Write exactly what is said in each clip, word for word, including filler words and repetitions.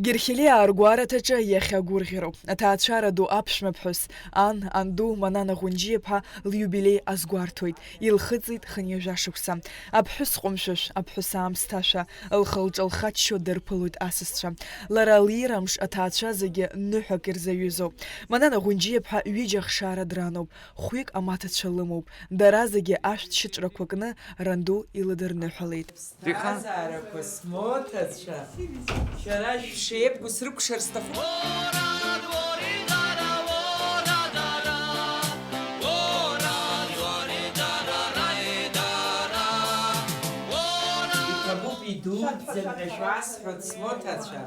Герхелиаа ргәараҭаҿы иахьа гәырӷьароуп. Аҭаацәара ду аԥшәмаԥҳәыс, ан, анду Манана Ӷәынџьиаԥҳа лиубилеи азгәарҭоит. Илхыҵит хынҩажәа шықәса. Аԥҳәыс ҟәымшәышә, аԥҳәыс аамсҭашәа, лхы-лҿы лхаччо дырԥылоит асасцәа. Лара лирамш аҭаацәа зегьы ныҳәак ирзаҩызоуп. Манана Ӷәынџьиаԥҳа ҩыџьа ахшара дрануп, хәҩык амаҭацәа лымоуп. Дара зегьы ашәҭ шьыҵәрақәа кны ранду илыдырныҳәалеит. Ԥсҭазаарақәа смоҭацәа, шәара шәшеибгоу срыкәшар сҭахуп. Иҭабуп идуӡӡан ҳәа шәасҳәоит смоҭацәа.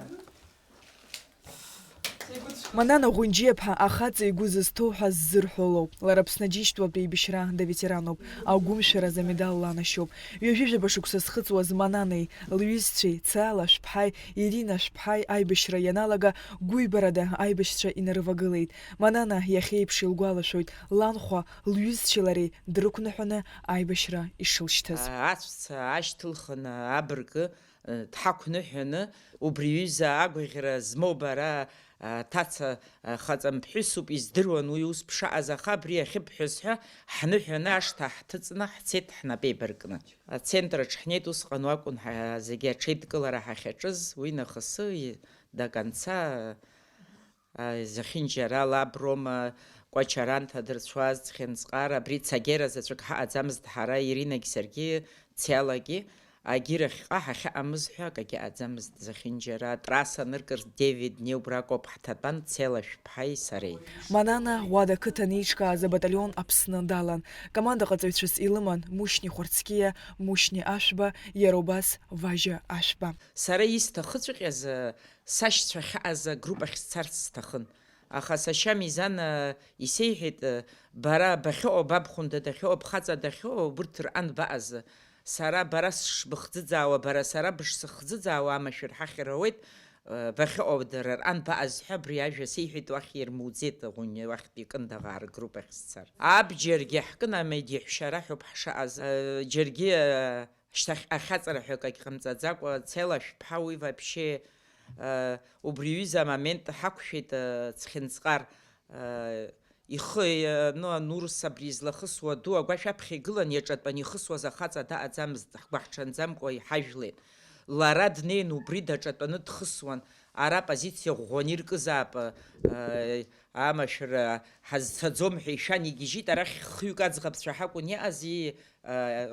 Манана Ӷәынџьиаԥҳа ахаҵа игәы зызҭоу ҳәа ззырҳәо лоуп. Лара Аԥсны аџьынџьтәылатә еибашьра даветерануп, агәымшәараз амедал ланашьоуп. Ҩажәижәаба шықәса зхыҵуаз Мананеи, лҩызцәеи, Цеала Шәԥҳаи, Ирина Шәԥҳаи аибашьра ианалага, гәыҩбарада аибашьцәа инарывагылеит. Манана иахьеиԥш илгәалашәоит, ланхәа лҩызцәеи лареи дрықәныҳәаны аибашьра ишылшьҭаз. Аҵәца аашьҭылхын, абырг дҳақәныҳәаны, убри аҩыза агәаӷьра змоу бара, аҭаца хаҵамԥҳәысуп, издыруан уи ус бшаҟаз, аха абри ахьыбҳәаз ҳәа ҳныҳәаны ашҭа ҳҭыҵны ҳцеит ҳнапеибаркны. Ацентр аҿы ҳнеит, усҟан уакәын ҳа-, зегьы аҽеидкылара ҳахьаҿыз, уи нахысы и-, до конца, а, зехьынџьара лаб Рома Кәачаран ҭадырцәуаз Цхьынҵҟар, абри Цагера заҵәык ҳаҟаӡамызт ҳара, Иринагь саргьы, Цеалагьы, агьирахьҟа ҳахьыҟамыз ҳәа акагьы аӡамызт, зехьынџьара атрасса аныркырц Девид Неубракоуп ҳҭатәан, Цела Шәԥҳаи сареи. Манана Ӷәада қыҭан еиҿкааз абаталион Аԥсны далан. Командаҟаҵаҩцәас илыман Мушьни Хәарцкиа, Мушьни Ашәба, иара убас Важьа Ашәба. Сара исҭахыҵәҟьаз, сашьцәа ахьаҟаз агруппахь сцарц сҭахын. Аха сашьа Мизан, э, исеиҳәеит, э, бара бахьыҟоу, баб хәында дахьыҟоу, бхаҵа дахьыҟоу, убырҭ рҟан баҟаз. Сара бара сшбыхӡыӡаауа, бара сара бышсыхӡыӡаауа амашәыр ҳахьыр ауеит, э, бахьыҟоу дара рҟан баҟаз ҳәа абри ажәа сеиҳәеит, уахь ирмуӡеит, Ӷәынџьиа уахьтәи Кындыӷаа ргруппахь сцар. Абџьаргьы ҳкын, амедиаҳәшьа раҳәоуп ҳшаҟаз, э, џьаргьы, э, Шьҭахьҟа ахьаҵара ҳәа акагь ҟамҵаӡакәа, Цела Шәԥҳа уи вообще, э, убри аҩыза амомент ҳақәшәеит, э, Цхьынҵҟар, э, ихы, э, ну, анурс абри излахысуа ду агәашә аԥхьа игылан иаҿатәан ихысуаз ахаҵа даҟаӡамызт, ҳгәаҳҽанӡамкәа иҳажәлеит. Лара днеин убри даҿатәаны дхысуан, ара апозициа ӷәӷәаны иркызаап, э, амашәыр ҳазцаӡом ҳәа ишәан игьежьит, арахь хҩык аӡӷабцәа ҳакәын иаҟаз, ии,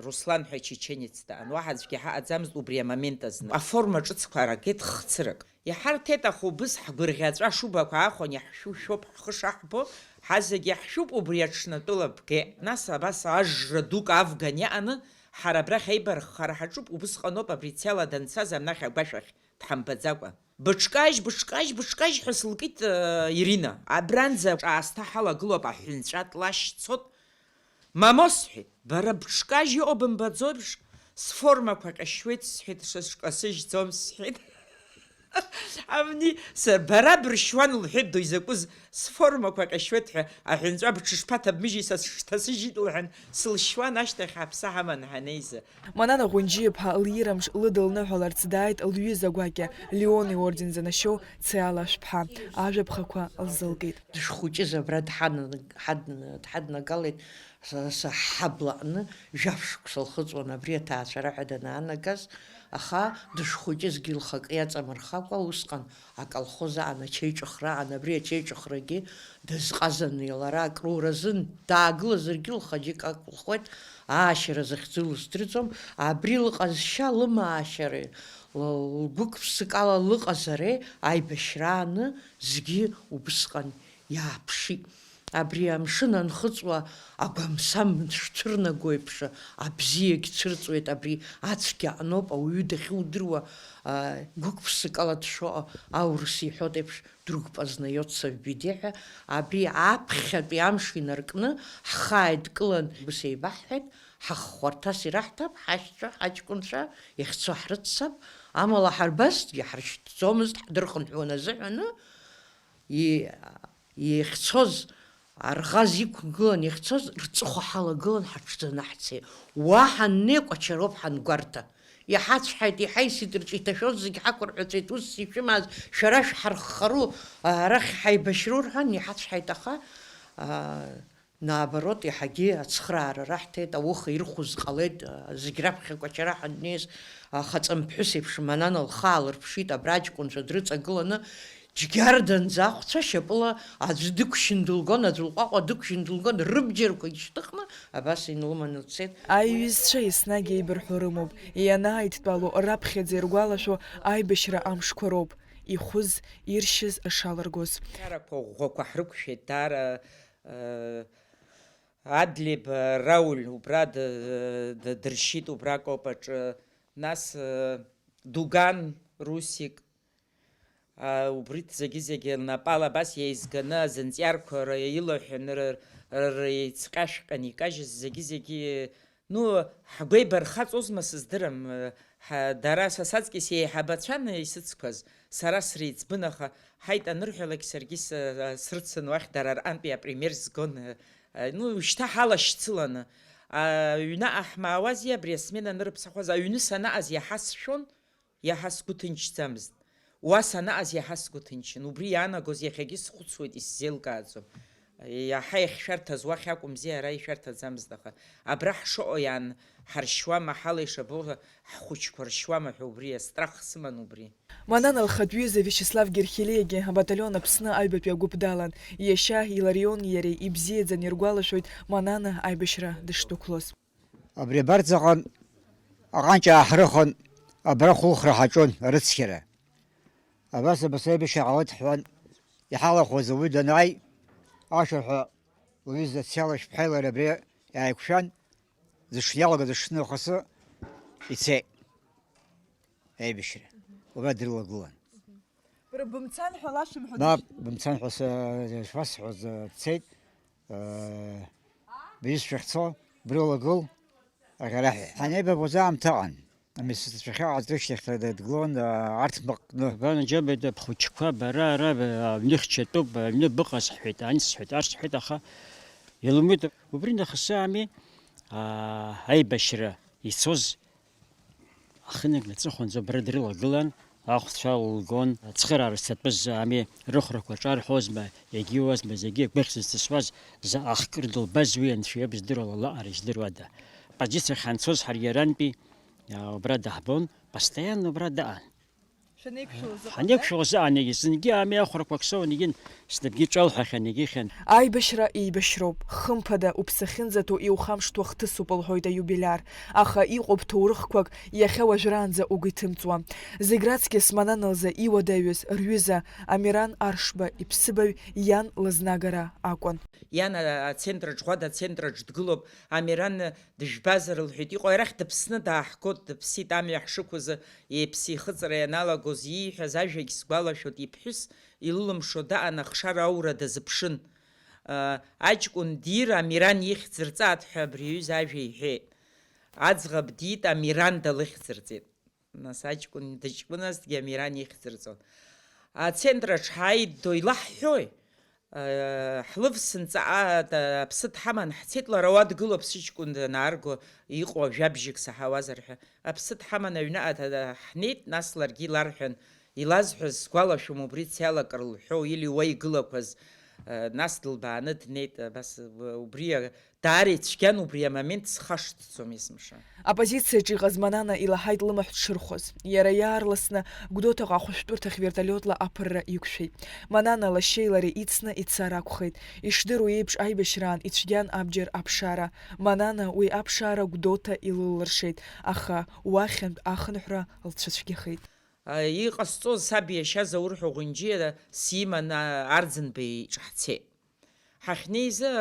Руслан ҳәа ачеченец даан. Уаҳа аӡәгьы ҳаҟаӡамызт убри амомент азны. Аформа ҿыцқәа ааргеит хцырак. Иҳарҭеит, аха убыс ҳгәырӷьаҵәа шубақәа аахәан иаҳшәу шәоуп ҳхы шаҳбо, ҳазегь иаҳшәуп убри аҽны атәыла бгеит. Нас абас ажра дук авган иааны, ҳара абрахь аибарххара ҳаҿуп, убысҟаноуп абри Цела данцаз анахь агәашә ахь дҳамбаӡакәа. Быҽкажь, быҽкажь, быҽкажь ҳәа сылкит, э, Ирина. Абранӡа аҿы аасҭа ҳалагылоуп, аҳәынҵәа тлашь цот. Мамо, сҳәеит, бара быҽкажь, иҟоу бымбаӡои, быш-, сформақәа ҟьашьуеит, сҳәеит, сышкасыжьӡом, сҳәеит. Амни, са, бара быршьуан, лҳәеит, доизакәыз, сформақәа ҟьашьуеит ҳәа, аҳәынҵәа быҽышԥаҭабмыжьи, са сышҭасыжьит, лҳәан, сылшьуан, ашьҭахь ҳаԥсы ҳаман ҳанеиза. Манана Ӷәынџьиаԥҳа лирамш лыдылныҳәаларц дааит лҩыза гәакьа, Леон иорден занашьоу Цеала Шәԥҳа. Ажәаԥхақәа лзылкит. Дышхәыҷыз абра дҳанан-, ҳадн-, дҳаднагалеит, са, са ҳҳаблаҟны, жәаф шықәса лхыҵуан абри аҭаацәара ҳәа данаанагаз, аха дышхәыҷызгьы лхакы иаҵамырхакәа, усҟан аколхоз аан, ачеиҿыхра аан, абри ачеиҿыхрагьы дазҟазаны лара акруразын, даагылазаргьы лхаџьык акәлхоит, аашьара захьӡу лыздырӡом, абри лыҟазшьа, лымаашьареи, ла-, лгәык-ԥсыкала лыҟазареи аибашьрааны зегьы убысҟан иааԥшит. Абри амшын анхыҵуа агәамсам шәцәырнаго еиԥш, абзиагь цәырҵуеит, абри ацәгьа аҟноуп ауаҩы дахьудыруа, а, гәык-ԥсыкала дшо аурыс иҳәоит еиԥш, Друг познаётся в беде ҳәа, абри аԥхьатәи амш инаркны ҳхы ааидкылан, ус еибаҳҳәеит, ҳаххәарҭас ираҳҭап, ҳашьцәа, ҳаҷкәынцәа, иахьцо ҳрыццап, амала ҳарбазҭгьы ҳрышьҭӡомызт, ҳдырхынҳәуан азыҳәаны, и-, иахьцоз арӷаз иқәгылан иахьцоз, рҵыхәа ҳалагылан ҳаҽӡаны ҳцеит. Уа ҳаннеи Кәачароуп ҳангәарҭа. Иҳацәҳаит, иҳаисит, рҿы иҭашәоз зегь ҳақәырҳәыцәеит, ус ишәымаз, шәара шәҳарххару, арахь ҳаибашьроу рҳәан, иҳацәҳаит, аха, аа, наоборот, иаҳагьы ацхыраара раҳҭеит, ауха ирхәыз ҟалеит, зегь раԥхьақәа ачара ҳаннеиз, ахаҵамԥҳәыс еиԥш Манана лхы аалырԥшит, абра аҷкәынцәа дрыҵагыланы, Џьгьарданӡа ахәцәа шьапыла аӡә дықәшьын дылгон, аӡә лҟәаҟәа дықәшьын дылгон, рыбџьарқәа ишьҭыхны абас инлыманы дцеит. Аиҩызцәа еснагь еибырҳәо рымоуп, ианааидтәало раԥхьаӡа иргәалашәо аибашьра амшқәа роуп, ихәыз, иршьыз ашалыргоз. Даара ӷәӷәақәа ҳрықәшәеит, даара, э, Адлеиба Рауль убра д-, д-, дыршьит, убра акоуп аҿы, нас, э, Дуган Русик, А, убри зегьы-зегьы лнапала абас еизганы, азынҵиарқәа ра-, илаҳәаны р-, р-, реицҟьашәҟьаны икажьыз зегьы-зегьы, ну, ҳгәеибархаҵозма сыздырам, ҳа, дара са саҵкьыс еиҳабацәан исыцқәаз, сара среиҵбын, аха, ҳаит, анырҳәалак саргьы с-, срыцын уахь, дара рҟынтәи апример згон, ну, шьҭа ҳалашьцыланы. Аҩны аҳмаауази абри асмена анырыԥсахуаз, аҩны санаҟаз иаҳа сшәон, Иаҳа сгәы ҭынчӡамызт. Уа санаҟаз иаҳа сгәы ҭынчын. Убри иаанагоз иахьагьы схәыцуеит, исзеилкааӡом. Иаҳа иахьшәарҭаз уахь акәымзи, ара ишәарҭаӡамызт, аха абра ҳшыҟоу иаан ҳаршьуама, ҳала ишабо ҳхәыҷқәа ршьуама ҳәа убри астрах сыман убри. Манана лхатә ҩыза Виачеслав Герхелиагьы абаталион Аԥсны аҩбатәи агәыԥ далан. Иашьа Иларион иареи ибзиаӡаны иргәалашәоит Манана аибашьра дышдәықәлоз. Абри абарҵаҟан аҟанҷ ааҳрыхон, абра хәылхра ҳаҿон, арыцқьара. Абас, абас аибашьра ҟалоит ҳҳәан, иҳалахәыз ауаҩы данааи, ашырҳәа лҩыза Цәалашә ԥҳаи лареи абри иааиқәшәан, зыҽ-, иалагаз аҽны ахасы ицеит аибашьра. Убра дрылагылан. Бара бымцан ҳәа лашәымҳәо. Мап, дыш- бымцан ҳәа са-, шәасҳәоз, дцеит. Э, бҩызцәа ахьцо, брылагыл, аӷьараҳәа. Ҳанеибабоз аамҭа ыҟан. Амҩасыҭцәа ахьыҟаз рышьҭахь дгылон, э, арҭмаҟны. Бан џьабеда бхәыҷқәа, бара ара б-, аҩныхьчатәуп, аҩны быҟаз ҳҳәеит, ани сҳәеит, ар сҳәеит, аха илымуит. Убри нахыс ами, аа, аибашьра ицоз Ахынак наҵыхәанӡа убра дрылагылан, ахәцәа лгон, ацхыраара зҭатәыз ами, рыхәрақәа ҿарҳәозма, иагьиуазма, зегьы агәыхь зызҵысуаз заҟа хкы дылбаз уи анцәа иоуп здыруа, лаҟара издыруада. Позициахь ҳанцоз ҳаргьы арантәи, а, убра даҳбон, постоянно убра даан. Шәанеиқәшәоз ыҟан, Ҳанеиқәшәоз аан, егьи зынгьы ами ахәрақәа аксоуан, егьин, Снапгьы ҿалҳәахьан, егьихьан. Аибашьра еибашьроуп, хымԥада, уԥсы ахьынӡаҭоу иухамышҭуа хҭысуп, лҳәоит аиубилиар. Аха иҟоуп ҭоурыхқәак, иахьа уажәраанӡа угәы иҭымҵуа. Зегь раҵкьыс Манана лзы иуадаҩыз рҩыза, Амиран Аршба иԥсыбаҩ, иан лызнагара акәын. Иан а-, ацентр Аџьӷәада ацентраҿ дгылоуп, Амиран дыжәбазар, лҳәеит, иҟоу арахь дыԥсны дааҳгоит, дыԥсит, амҩа ҳшықәыз, иԥсы ихыҵра ианалагоз ииҳәаз ажәагь сгәалашәоит, иԥҳәыс илылымшо даан ахшара аура дазыԥшын. Аҷкәын дир, Амиран ихьӡ рҵааит ҳәа абри аҩыза ажәа иҳәеит. Аӡӷаб диит, Амиран далыхьӡырҵеит. Нас аҷкәын дыҷкәыназҭгьы Амиран ихьӡырҵон. Ацентр аҿы ҳааиддо илаҳҳәои? Ҳлывсын ҵаҟа аԥсы дҳаман ҳцеит, лара уа дгылоуп, сыҷкәын данаарго иҟоу ажәабжьык саҳауазар ҳәа. Аԥсы дҳаман аҩныҟа ҳнеит, нас ларгьы иларҳәан, илазҳәаз сгәалашәом, убри цеилакыр лҳәо, или уа игылақәаз, нас дылбааны днеит, абас убри Даара ицәгьан убри амомент, схашҭӡом есымша. Аппозициаҿ иҟаз Манана илаҳаит лымаҳә дшырхәаз. Иара иаарласны Гәдоуҭаҟа ахәышәтәырҭахь вертолиотла аԥырра иқәшәеит. Манана лашьеи лареи ицны ицар акәхеит. Ишдыру еиԥш, аибашьраан ицәгьан абџьар аԥшаара. Манана уи аԥшаара Гәдоуҭа илыллыршеит, аха уахьынтә ахынҳәра лцәыцәгьахеит. Иҟасҵоз саб иашьа Заур ҳәа ӷәынџьиа симаны Арӡынба иҿы ҳцеит. Ҳахьнеизы,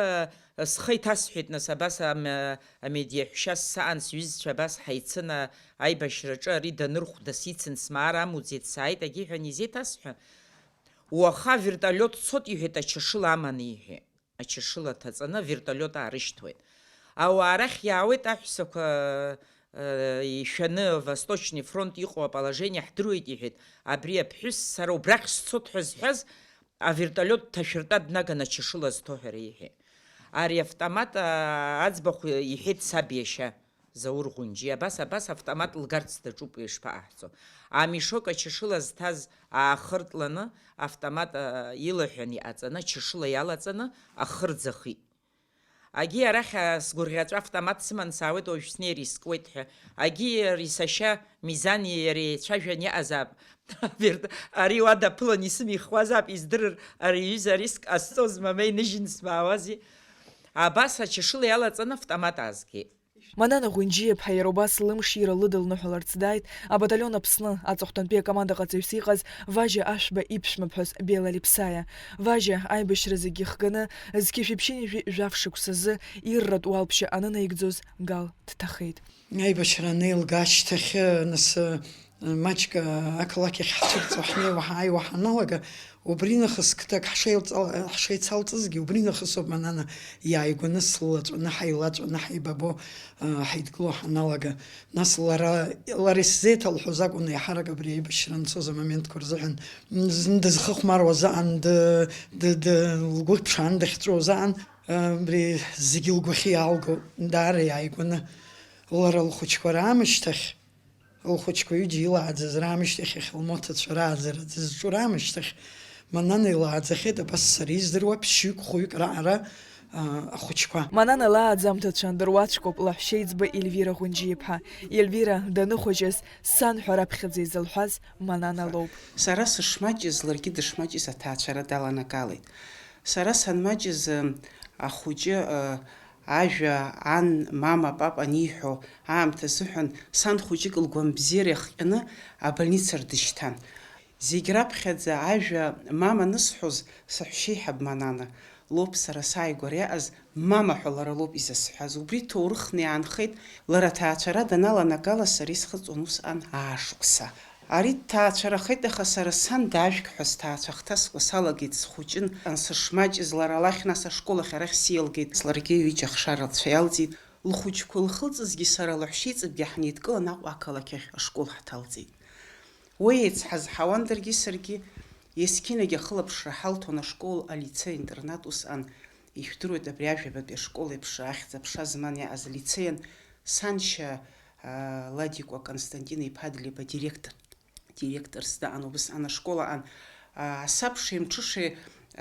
схы иҭасҳәеит, нас, абас ам-, амедиаҳәшьа саан, сҩызцәа абас ҳаицын, аибашьраҿы ари данырхәда сицын, смаар амуӡеит, сааит, агьиҳәан изеиҭасҳәа, уаха авертолиот цот, иҳәеит, ачашыла аманы, иҳәеит. Ачашыла ҭаҵаны авертолиот аарышьҭуеит. Ауаа арахь иаауеит аҳәсақәа, э, ишәаны, Восточный фронт иҟоу аположение ҳдыруеит, иҳәеит. Абри аԥҳәыс сара убрахь сцот ҳәа зҳәаз, Авертолиот ҭашәыртәа днаган ачашыла зҭо ҳәа реиҳәеит. Ари автомат, аа, аӡбахә иҳәеит саб иашьа. Заур Ӷәынџьиа абас, абас автомат лгарц даҿуп, ишԥаҟаҳҵо? Амешок ачашыла зҭаз аахыртланы, автомат, а, илаҳәан иҟаҵаны, ачашыла иалаҵаны, ахы рӡахит. Агьи арахь, а, сгәырӷьаҵәа автомат сыман саауеит, уажә снеир искуеит ҳәа. Агьи ари сашьа Мизани иареи еицәажәан иҟазаап. Аберт-, ари уа даԥылан исымихуазаап, издырыр, ари иҩыза ари ск-, ҟасҵозма, ма иныжьны смаауази? Абас ачашыла иалаҵаны автомат аазгеит. Манана Ӷәынџьиаԥҳа иара убас лымшира лыдылныҳәаларц дааит абаталион Аԥсны аҵыхәтәантәи акомандаҟаҵаҩыс иҟаз Важьа Ашәба иԥшәмаԥҳәыс Бела Лиԥсаиа. Важьа аибашьра зегьы ихганы, зқьи жәшәи ԥшьынҩажәи жәаф шықәсазы ирратә уалԥшьа анынаигӡоз Гал дҭахеит. Аибашьра анеилга ашьҭахь, нас, маҷк ақалақь ахь ҳцәырҵуа ҳнеиуа ҳааиуа ҳаналага, убри нахыс қыҭак ҳшеилҵал-, ҳшеицалҵызгьы, убри нахыс ауп Манана иааигәаны слылаҵәаны, ҳаилаҵәаны, ҳаибабо, ҳаидгыло ҳаналага. Нас лара, лара исзеиҭалҳәоз акәын еиҳарак абри аибашьра анцоз амоментқәа рзыҳәан, м, зны дызхыхәмаруаз аан, ды-, ды-, ды-, лгәы ԥшаан дахьҵәуоз аан, абри зегьы лгәахьы иаалго, даара иааигәаны. Лара лхәыҷқәа раамышьҭахь, лхәыҷқәа ҩыџьа илааӡаз раамышьҭахь, иахьа лмоҭацәа рааӡара дызҿу раамышьҭахь, Манана илааӡахьеит, абас сара издыруа, ԥшьҩык, хәҩык раҟара, а, ахәыҷқәа. Манана лааӡамҭацәа дыруаӡәкуп, лаҳәшьеиҵба Ельвира Ӷәынџьиаԥҳа. Ельвира даныхәыҷыз, сан ҳәа раԥхьаӡа изылҳәаз Манана лоуп. Сара сышмаҷыз, ларгьы дышмаҷыз аҭаацәара даланагалеит. Сара санмаҷыз, ахәыҷы, а, ажәа ан, мама, папа аниҳәо аамҭа азыҳәан, сан хәыҷык лгәамбзиара иахҟьаны абольница рдышьҭан. Зегь раԥхьаӡа ажәа мама анысҳәоз, саҳәшьеиҳаб Манана лоуп сара сааигәара иаҟаз, мама ҳәа лара лоуп изасҳәаз. Убри ҭоурыхны иаанхеит, лара аҭаацәара даналанагала сара исхыҵуан усҟан аа шықәса. Ари дҭаацәарахеит, аха сара сан дажәг ҳәа сҭаацәа хҭаскуа салагеит, схәыҷын, ансышмаҷыз лара лахь, нас ашкол ахь арахь сиалгеит, ларгьы ҩыџьа ахшара лцәа иалҵит. Лхәыҷқәа лхылҵызгьы сара лаҳәшьеиҵбгьы ҳнеидкылан Аҟәа ақалақь ахь ашкол ҳҭалҵеит. Уи еицҳазҳауан даргьы саргьы, есқьынагь ахылаԥшра ҳалҭон ашкол, алицеи-интернат, усҟан ижәдыруеит абри ажәабатәи ашкол еиԥш ахьӡ-аԥша зман иааз алицеиан, саншьа, аа, Ладикәа Константин-иԥа Длеба директор, директорс даан, убысҟан ашкол аан, аа, асабшеи амҽышеи,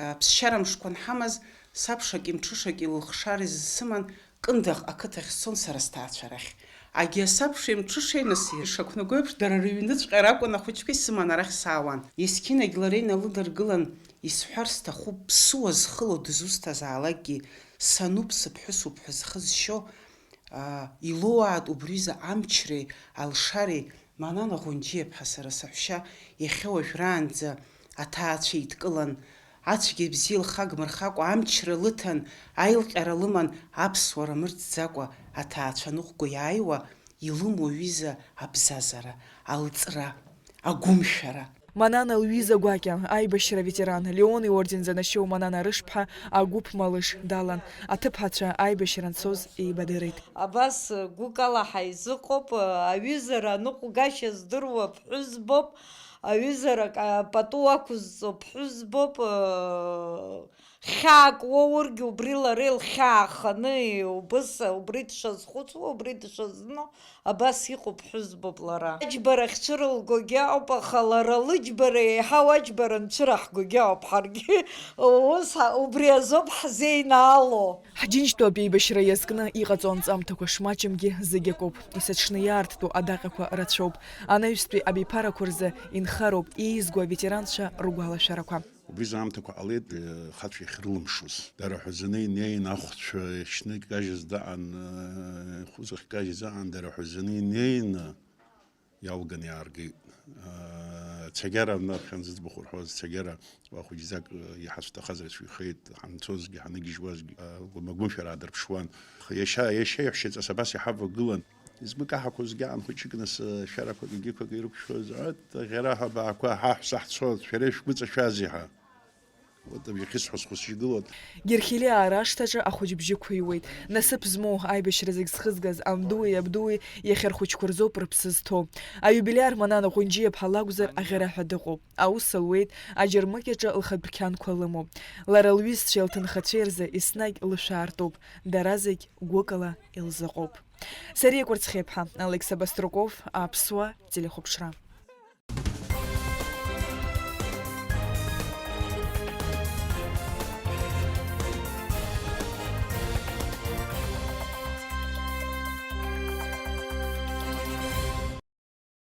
аа, ԥсшьара мшқәа анҳамаз, сабшаки мҽышаки лыхшара изсыман, Кындыӷ ақыҭахь сцон сара сҭаацәа рахь. Агьи асабшеи амҽышеи, нас ишақәнаго еиԥш, дара рыҩныҵәҟьа ракәын ахәыҷқәа исыман арахь саауан. Есқьынагь лара иналыдыргылан, исҳәар сҭахуп, ԥсуа зхыло дызусҭазаалакгьы, сануп, сыԥҳәысуп ҳәа зхы зшьо, аа, илоуаат убриазы амчреи алшареи, Манана Ӷәынџьиаԥҳа сара саҳәшьа иахьа уажәраанӡа аҭаацәа еидкылан, ацәгьа-абзиа лхагмырхакәа амчра лыҭан, аилҟьара лыман аԥсуара мырӡӡакәа аҭаацәа ныҟәго иааиуа, илымоу аҩыза абзазара, алҵра, агәымшәара. Манана лҩыза гәакьа, аибашьра аветеран, Леон иорден занашьоу Манана Рышԥҳа агәыԥ Малыш далан. Аҭыԥҳацәа аибашьра анцоз еибадырит. Абас гәыкала ҳаизыҟоуп, аҩызара аныҟәгашьа здыруа ԥҳәызбоуп, аҩызара ка-, пату ақәызҵо ԥҳәызбоуп, хьаак уоургьы убри лара илхьааханы, убыс, убри дшазхәыцуа, убри дшазну, абас иҟоуп, ԥҳәызбоуп лара. Аџьбарахь цәырылгогьы ауп, аха лара лыџьбара еиҳау аџьбара нцәыраҳгогьы ауп ҳаргьы. Ус ҳа-, убри азоуп ҳзеинаало. Ҳџьынџьтәылатә еибашьра иазкны иҟаҵоу анҵамҭақәа шмаҷымгьы зегь акоуп. Есыҽны иаарттәу адаҟьақәа рацәоуп. Анаҩстәи абиԥарақәа рзы инхароуп еизго аветеранцәа ргәалашәарақәа. Убри аамҭақәа ҟалеит, э, хацә иахьрылымшоз. Дара ҳәазаны инеин, ахәцәа иахьшьны икажьыз даан, э, хәы зыхькажьыз аан, дара ҳәазаны инеины иалганы иааргеит. Э, Цагьара, наԥхьан зыӡбахә рҳәоз, Цагьара, уа хәыҷӡак, э, иҳацәҭахаз рацәаҩхеит, ҳанцозгьы, ҳаныгьежьуазгьы, э, лмагәымшәара аадырԥшуан. Аха иашьа, иашьа иаҳәшьаҵас абас иҳавагылан. Измыкаҳақәозгьы аан хәыҷык нас, э, шәарақәак егьиқәак ирықәшәоз, ат, аӷьараҳәа абаақәа, ҳаҳәса ҳцоит, шәара ишәгәыҵашәазеи ҳәа. Вот абри ахьысҳәаз хәыҷы игылан. Герхелиаа рашҭаҿы ахәыҷбжьы ықәыҩуеит. Насыԥ змоу аибашьра зегь зхызгаз андуи абдуи иахьа рхәыҷқәа рзоуп рыԥсы зҭоу. Аиубилиар Манана Ӷәынџьиаԥҳа лакәзар аӷьараҳәа дыҟоуп. Аус луеит, аџьармыкьаҿы лхатә рқьанқәа лымоуп. Лара лҩызцәеи лҭынхацәеи рзы еснагь лышәаартуп. Дара зегь гәыкала илзыҟоуп. Сариа Кәарцхиаԥҳа, Алықьса Баструков, Аԥсуа телехәаԥшра.